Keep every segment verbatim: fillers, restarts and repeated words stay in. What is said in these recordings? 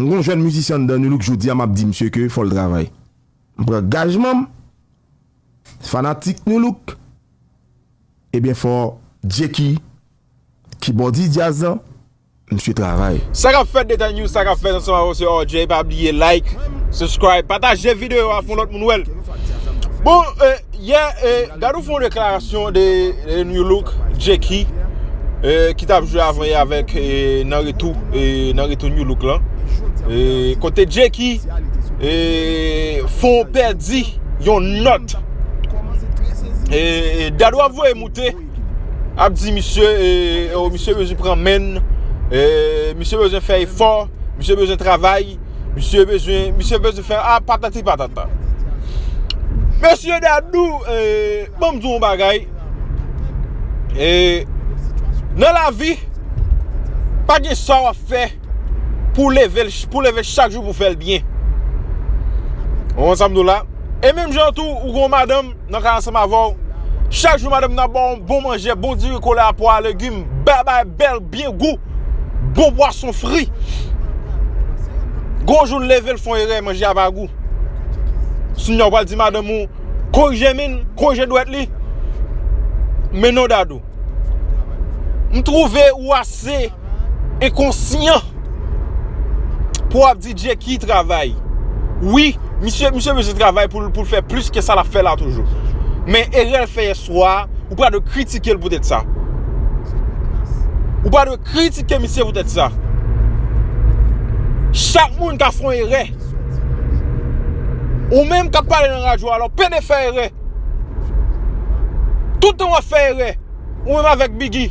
M gon jèn mizisyen anndan Nu Look, jodi a m ap di misye ke fò l travay. M pran gajman m, fanatik Nu Look, ebyen fò Jeki, Kibòdi djaz lan, misye travay. Sa k ap fèt Detay News, sa k ap fèt ansanm avè w se R J, pa bliye like, subscribe, pataje videyo a fè yon lòt moun wè l. Bon, eh, yè, eh, Dadou fè yon deklarasyon de, de Nu Look, Jeki, eh, ki t ap jwe avanyè avèk, eh, nan retou, eh, nan retou Nu Look lan. Eh, kote Jeki, eh, fè w pèdi yon nòt. Eh, Dadou ap voye moute, ap di misye, eh, oh, misye bezwen pran men, eh, misye bezwen fè efò, misye bezwen travay, misye bezwen, misye bezwen fè, ah, patati patata. Mesye Dadou, eh, ban m di w yon bagay. Eh, nan lavi, pa gen sa w ap fè pou w leve, pou w leve chak jou pou w fè l byen. Ou konprann sa m di w la? E menm jan tou, ou gon madanm nan kay ansanm avè w. Chak jou madanm nan ba w bon manje, bon diri kolè a pwa, legim, ba, ba, bèl, byen gou, bon pwason fri. Gon jou l leve l fè yon erè, manje a pa gou. Kounye a w pral di madanm ou, korije men, korije dwèt li. Men non Dadou. M twouve ou ase enkonsyan pou w ap di Jeki travay. Wi, misye, misye bezwen travay pou l, pou l fè plis ke sa l ap fè la toujou. Men erè l fè yèswa a, ou pa dwe kritike l poutèt sa. Ou pa dwe kritike misye poutèt sa. Chak moun ka fè yon erè. Ou menm k ap pale nan radyo a la, w pede fè erè. Tout tan w ap fè erè. Ou menm avèk Biggie.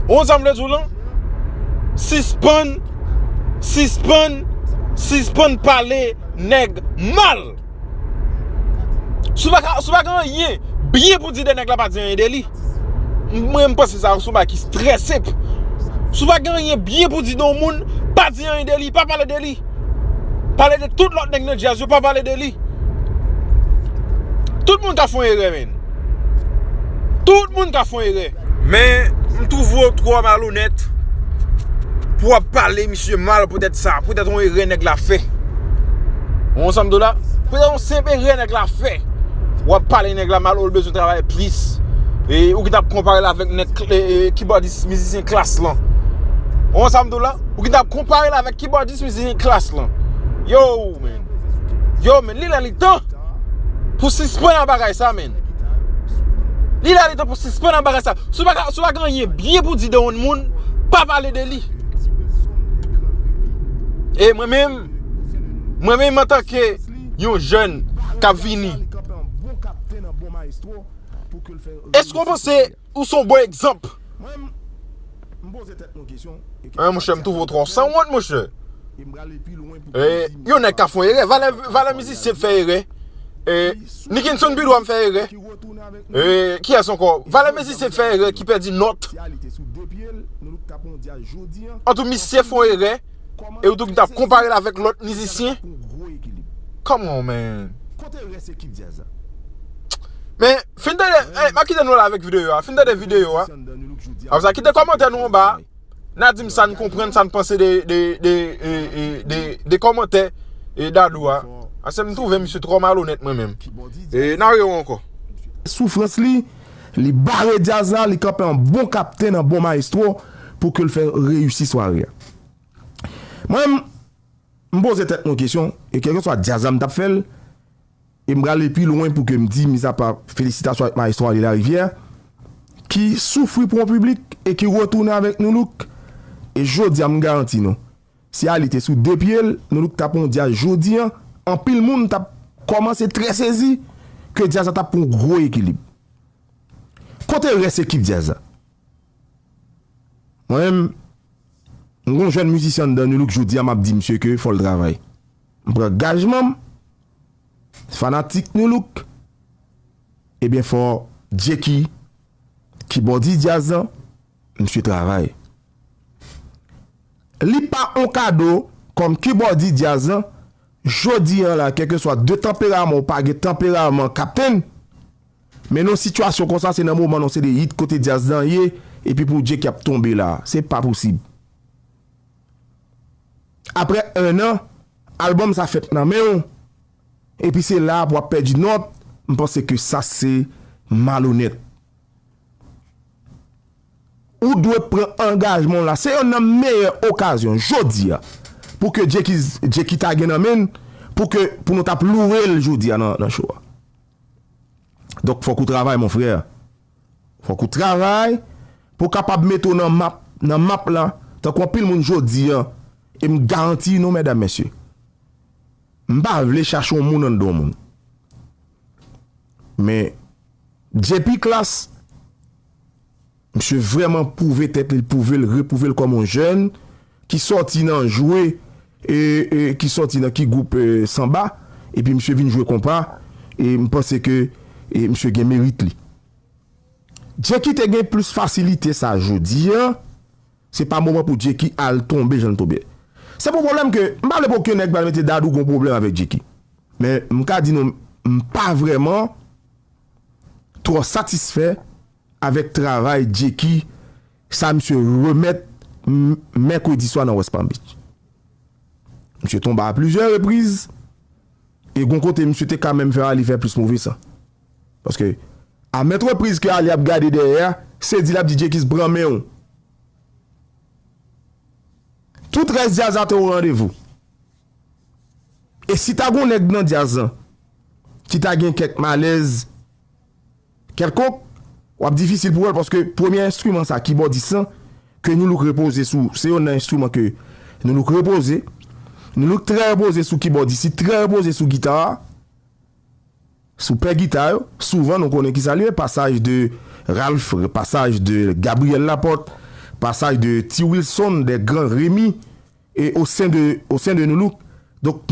Ou konn sa m vle di w lan? Sispann, sispann, sispann pale nèg mal. Si w pa ka, si w pa gen anyen byen pou di de nèg la, pa di anyen de li. Mwen, m panse sa se yon bagay ki trè senp. Si w pa gen anyen byen pou di de yon moun, pa di anyen de li, pa pale de li. Pale de tout lòt nèg nan djaz yo, pa pale de li. Tout moun ka fè yon erè, menn. Tout moun ka fè yon erè. Men, m twouve w twò malonèt pou w ap pale misye mal poutèt sa, poutèt yon erè nèg la fè. Ou konn sa m di w la? Poutèt yon senp erè nèg la fè. W ap pale nèg la mal, ou l bezwen travay plis. E ou ki t ap konpare l avèk nèg, e, e, kibòdis mizisyen Klass lan. Ou konn sa m di w la? Ou ki t ap konpare l avèk kibòdis mizisyen Klass lan. Yo, menn. Yo, menn, li lè li tan pou sispann ak bagay sa, menn. Li lè li tan pou sispann ak bagay sa. Si w pa ka, si w pa gen anyen byen pou di de yon moun, pa pale de li. E mwen menm, mwen menm antanke yon jèn k ap vini, èske w panse ou se yon bon egzanp? An, monchè, m twouve w twò sanwont, monchè. E, yon nèg ka fè yon erè. Valè, valè mizisyen fè erè. E, Nickenson Bidou a fè erè. E, kiyès ankò? Valè mizisyen fè erè ki pèdi nòt. Antou misye fè yon erè. E ou tou ki t ap konpare l avèk lòt mizisyen. Come on, man. Men, fin tande, eh, m ap kite nou la avèk videyo a. Fin tande videyo a. Apre sa, kite kòmantè nou anba. N a di m sa n konprann, sa n panse de, de, de, de, de, de kòmantè, e, Dadou a. Paske m twouve misye twò malonèt mwen menm. E, n a wè w ankò. Soufrans li, li bare djaz la, li kanpe an bon kaptenn, an bon mayestwo pou ke l fè reyisi sware a. Mwen, m poze tèt mwen kesyon, e kèlkeswa djaz la m t ap fè l, e m prale pi lwen pou ke m di, mizapa felisitasyon avèk mayestwo Ale Larivyè, ki soufri pou yon piblik e ki retounen avèk Nu Look. E jodi a, m garanti nou, si Ale te sou de pye l, Nu Look t ap yon djaz jodi a, anpil moun t ap kòmanse trè sezi ke djaz la t ap pran yon gwo ekilib. Kote rès ekip djaz la? Mwen menm, m gon jèn mizisyen anndan Nu Look, jodi a m ap di misye ke fò l travay. M pran gajman m, fanatik Nu Look, ebyen fò Jeki, kibòdis djaz lan, misye travay. Li pa on kado kòm kibòdis djaz lan, jodi a la, kèlkeswa de tanperaman ou pa gen tanperaman kaptenn, men nan yon sitiyasyon konsa, se nan moman nan se de hit kote djaz lan ye, epi pou Jeki ap tonbe la. Se pa posib. apre en an, albòm sa fèt nan men w, epi se la pou w ap pèdi nòt, m panse ke sa se malonèt. Ou dwe pran angajman w la. Se yonn nan meyè okazyon jodi a pou ke Jeki, Jeki ta gen nan men n, pou ke, pou nou t ap louwe l jodi a nan, nan show a. Donk, fòk ou travay, mon frè. Fòk ou travay pou w kapab mete w nan map, nan map la, tankou anpil moun jodi a. E m garanti nou, medam, mesye, m pa vle chache yon moun anndan yon moun. Men, J P Klass, misye vrèman pwouve tèt li, l pwouve l, repwouve l kòm yon jèn ki sòti nan jwe, e, e ki sòti nan ki gwoup, e, sanba, epi misye vin jwe konpa, e m panse ke, e, misye gen merit li. Jeki te gen plis fasilite sa jodi a, se pa moman pou Jeki al tonbe jan l tonbe. Se pou pwoblèm ke, m pa vle pou okenn nèg pral mete Dadou gon pwoblèm avèk Jeki. Men, m ka di nou, m pa vrèman twò satisfè avèk travay Jeki, sa misye remèt m-, mèkredi swa nan West Palm Beach. Misye tonbe a plizyè repriz, e gon kote misye te ka menm fè Ali fè plis move san. Paske, a mèt repriz ke Ali ap gade dèyè a, se di l ap di Jekis pran men w. Tout rès djaz la te o randevou. E si ta gon nèg nan djaz lan ki ta gen kèk malèz kèlkonk, w ap difisil pou wè l, paske premye enstriman sa, kibòdis lan, ke Nu-Look repoze sou, se yonn nan enstriman ke Nu-Look repoze. Nu-Look trè repoze sou kibòdis, li trè repoze sou gita a, sou pè gita yo. Souvan, nou konnen kisa li ye, pasaj de Ralph, pasaj de Gabriel Laporte, pasaj de Ti Wilson, de Gran Remy, e o sen de, o sen de Nu-Look. Donk,